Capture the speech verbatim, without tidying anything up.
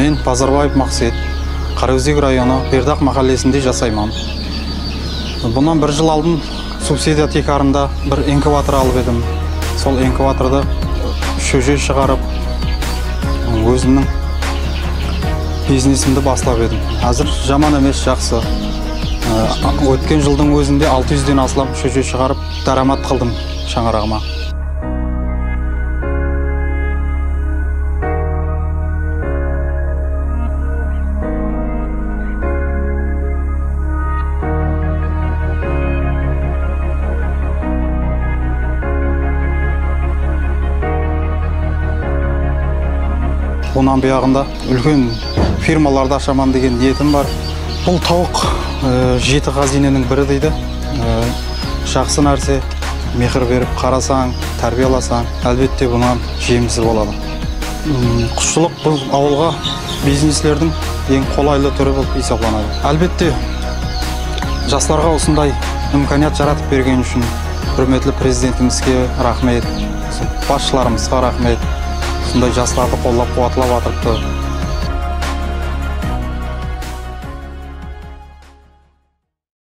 Men Bazarbaev Maqset, Qaraózek rayonı, Berdaq máhállesinde jasayman. Bunnan bir jıl aldın subsidiya tiykarında bir inkubator alıp edim. Sol inkubatorda shóje shıǵarıp, ózimniń biznesimdi baslap edim. Házir jaman emes, jaqsı. Ee, ótken jıldıń ózinde altı júzden aslam shóje shıǵarıp, dáramat qıldım shańaraǵıma. Bunnan buyaǵında úlken firmalarda ashaman degen niyetim bar. Bul tawıq, e, jeti ǵáziyneniń biri deydi. E, jaqsı nárse, mehir berip qarasań, tárbiyalasań, álbette bunnan jemisi boladı. Im, qushshılıq bul awılǵa bizneslerdiń eń qolaylı túri bolıp esaplanadı. Álbette, jaslarǵa usınday imkaniyat jaratıp bergeni ushın húrmetli Prezidentimizge raxmet, basshılarımızǵa raxmet. Usınday jaslardı qollap-quwatlap atırıptı.